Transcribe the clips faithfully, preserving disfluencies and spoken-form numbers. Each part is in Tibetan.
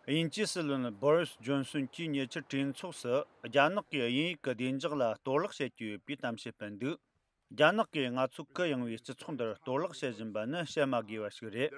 དབྱིན་ཇིའི་སྲིད་བློན་བོ་རིས་ཇོན་སོན་གྱིས་ཉེ་ཆར་གྲོས་ཚོགས་སུ་རྒྱ་ནག་གིས་དབྱིན་ཡིག་གི་བདེ་འཇགས་ལ་གཏོར་བརླག་བྱེད་ཀྱི་ཡོད་པའི་གཏམ་བཤད་སྤེལ་འདུག་རྒྱ་ནག་གིས་ང་ཚོ་གུ་ཡངས་པའི་སྤྱི་ཚོགས་འདིར་གཏོར་བརླག་བྱེད་བཞིན་པ་ནི་བཤད་མ་དགོས་པ་ཞིག་རེད།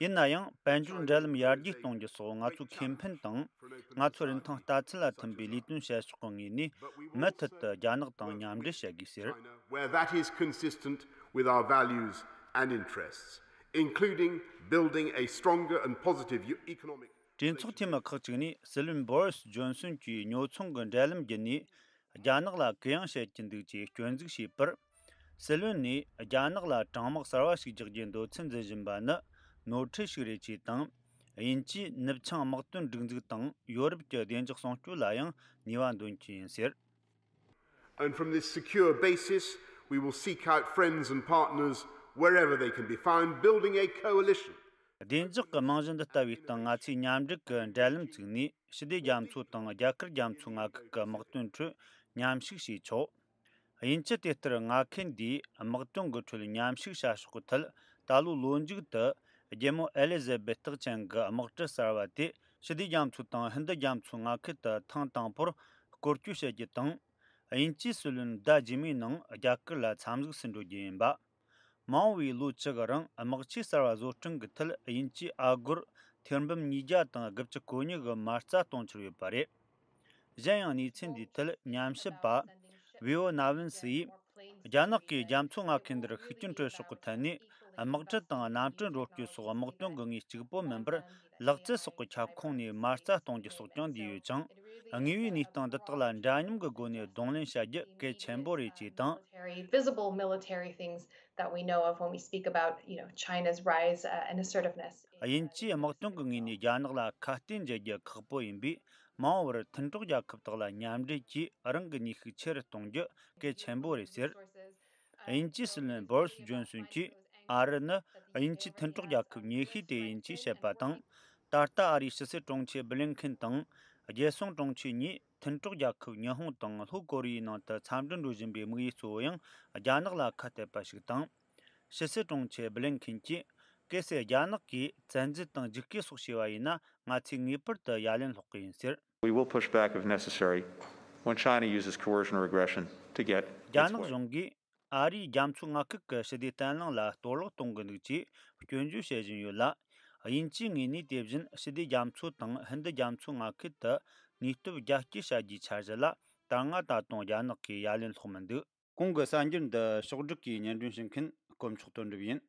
ཡིན་ན་ཡང་། དཔལ་འབྱོར་འབྲེལ་ལམ་ཡར་རྒྱས་གཏོང་རྒྱུ་སོགས་ང་ཚོའི་ཁེ་ཕན་དང་། ང་ཚོའི་རིན་ཐང་ལྟ་ཚུལ་ལ་མཐུན་པའི་ལས་དོན་བྱེད་ཕྱོགས་ཀྱི་ངོས་ནས་མུ་མཐུད་དུ་རྒྱ་ནག་དང་མཉམ་འབྲེལ་བྱེད་དགོས་ཟེར། China, where that is consistent with our values and interests, including building a stronger and positive economic གྲོས་ཚོགས་འཐུས་མི་ཁག་ཅིག་ནས་སྲིད་བློན་བོ་རིས་ཇོན་སོན་གྱིས་ཉོ་ཚོང་གི་འབྲེལ་ལམ་བརྒྱུད་ནས་རྒྱ་ནག་ལ་གུ་ཡངས་བྱེད་ཀྱི་འདུག་ཅེས་སྐྱོན་འཛུགས་བྱས་པར། སྲིད་བློན་ནས་རྒྱ་ནག་ལ་དྲང་དམག་གསར་བ་ཞིག་རྒྱག་རྒྱུའི་འདོད་ཚུལ་འཛིན་བཞིན་པ་ནི་ནོར་འཁྲུལ་ཞིག་རེད་ཅེས་དང་། དབྱིན་ཇིས་ནུབ་བྱང་དམག་དོན་སྒྲིག་འཛུགས་དང་ཡོ་རོབ་ཀྱི་བདེ་འཇགས་སྲུང་སྐྱོབ་ལ་ཡང་ནུས་པ་འདོན་གྱི་ཡིན་ཟེར། And from this secure basis, we will seek out friends and partners wherever they can be found, building a coalition. བདེ་འཇགས་ཀྱི་རྨང་གཞི་འདི་ལྟ་བུའི་སྟེང་ང་ཚོས་མཉམ་འབྲེལ་གྱི་འབྲེལ་ལམ་བཙུགས་ནས་ཞི་བདེ་རྒྱ་མཚོ་དང་རྒྱ་གར་རྒྱ་མཚོའི་མངའ་ཁུལ་གྱི་དམག་དོན་ཁྲོད་མཉམ་ཞུགས་བྱས་ཆོག་དབྱིན་ཇི་དེ་ལྟར་མངའ་ཁུལ་འདིའི་དམག་དོན་གྱི་ཁྲོད་མཉམ་ཞུགས་བྱ་ཕྱོགས་ཀྱི་ཐད་ད་ལོའི་ལོ་མཇུག་ཏུ་རྒྱལ་མོ་ཨེ་ལི་ཟེ་བེ་ཐག་ཅན་གྱི་དམག་གྲུ་གསར་བ་དེ་ཞི་བདེ་རྒྱ་མཚོ་དང་ཧིན་རྡུ་རྒྱ་མཚོའི་མངའ་ཁུལ་དུ་ཐེངས་དང་པོར་སྐོར་སྐྱོད་བྱེད་རྒྱུ་དང་། དབྱིན་ཇིའི་སྲིད་བློན་ཟླ་རྗེས་མའི་ནང་རྒྱ་གར་ལ་འཚམས་གཟིགས་སུ་འགྲོ་རྒྱུ་ཡིན་པ། མ་འོངས་པའི་ལོ་བཅུ་གི་རིང་དམག་ཆས་གསར་བ་བཟོ་སྐྲུན་གྱི་ཐད་དབྱིན་ཇིས་ཨ་སྒོར་ཐེར་འབུམ་ཉིས་བརྒྱ་དང་དགུ་བཅུ་གོ་གཉིས་གི་མ་རྩ་གཏོང་འཆར་ཡོད་པ་རེད། གཞན་ཡང་གནས་ཚུལ་འདིའི་ཐད་ཉམས་ཞིབ་པ་བི་ཨོ་ན་ཝིན་སི་ཡིས། རྒྱ་ནག་གིས་རྒྱ་མཚོ་མངའ་ཁུལ་འདིར་ཤུགས་རྐྱེན་སྤྲོད་ཕྱོགས་ཀྱི་ཐད་ནས་དམག་གྲུ་དང་གནམ་གྲུ་འགྲོ་སྐྱོད་སོགས་དམག་དོན་གྱི་ངོས་གཅིག་པོ་མིན་པར་ལག་རྩལ་སོགས་ཀྱི་ཁྱབ་ཁོངས་ནས་མ་རྩ་གཏོང་རྒྱུ་སོགས་ཀྱང་འདུས་ཡོད་ཅིང་། དངོས་ཡོད་གནས་སྟངས་འདི་དག་ལ་འདྲ་མཉམ་གྱི་སྒོ་ནས་གདོང་ལེན་བྱ་རྒྱུ་གལ་ཆེན་པོ་རེད་ཅེས་དང་། Military, visible military things that we know of when we speak about, you know, China's rise uh, and assertiveness. དབྱིན་ཇིས་དམག་དོན་གྱི་ངོས་ནས་རྒྱ་ནག་ལ་ཁ་གཏད་འཇལ་རྒྱུ་ཁག་པོ་ཡིན་པས། མ་འོངས་པར་མཐུན་གྲོགས་རྒྱལ་ཁབ་དག་ལ་མཉམ་འབྲེལ་གྱིས་རང་གི་ནུས་ཤུགས་ཆེ་རུ་གཏོང་རྒྱུ་གལ་ཆེན་པོ་རེད་ཟེར། དབྱིན་ཇིའི་སྲིད་བློན་བོ་རིས་ཇོན་སོན་གྱིས་ཨ་རི་ནི་དབྱིན་ཇིའི་མཐུན་གྲོགས་རྒྱལ་ཁབ་ཉེ་ཤོས་དེ་ཡིན་ཅེས་བཤད་པ་དང་། ད་ལྟ་ཨ་རིའི་ཕྱི་སྲིད་དྲུང་ཆེ་བྷི་ལིན་ཁིན་དང་རྒྱལ་སྲུང་དྲུང་ཆེ་གཉིས་མཐུན་གྲོགས་རྒྱལ་ཁབ་ཉི་ཧོང་དང་ལྷོ་ཀོ་རི་ཡའི་ནང་དུ་འཚམས་འདྲི་འགྲོ་བཞིན་པའི་དམིགས་ཡུལ་གཙོ་བོ་ཡང་རྒྱ་ནག་ལ་ཁ་གཏད་པ་ཞིག་དང་། ཕྱི་སྲིད་དྲུང་ཆེ་བྷི་ལིན་ཁིན་གྱིས་གལ་སྲིད་རྒྱ་ནག་གིས་བཙན་འཛུལ་དང་རྒྱུག་སྐྱེལ་སོགས་བྱས་པ་ཡིན་ན་ང་ཚོས་ངེས་པར་དུ་ཡ་ལན་སློག་གི་ཡིན་ཟེར། We will push back if necessary when China uses coercion or aggression to get རྒྱ་ནག་གཞུང་གིས་ཨ་རིའི་རྒྱ་མཚོའི་མངའ་ཁུལ་གྱི་ཞི་བདེ་བརྟན་ལྷིང་ལ་གཏོར་བརླག་གཏོང་གི་འདུག་ཅེས་སྐྱོན་བརྗོད་བྱེད་བཞིན་ཡོད་ལ། དབྱིན་ཇིའི་ངོས་ནས་དེ་བཞིན་ཞི་བདེ་རྒྱ་མཚོ་དང་ཧིན་རྡུ་རྒྱ་མཚོའི་མངའ་ཁུལ་དུ་ནུས་སྟོབས་རྒྱ་སྐྱེད་བྱ་རྒྱུའི་འཆར་གཞི་ལ་ད་སྔ་ད་དུང་རྒྱ་ནག་གིས་ཡ་ལན་སློག་མི་འདུག་གོང་གི་གསར་འགྱུར་འདི་ཕྱོགས་བསྒྲིགས་ཀྱིས་སྙན་སྒྲོན་ཞུ་མཁན་དཀོན་མཆོག་དོན་གྲུབ་ཡིན།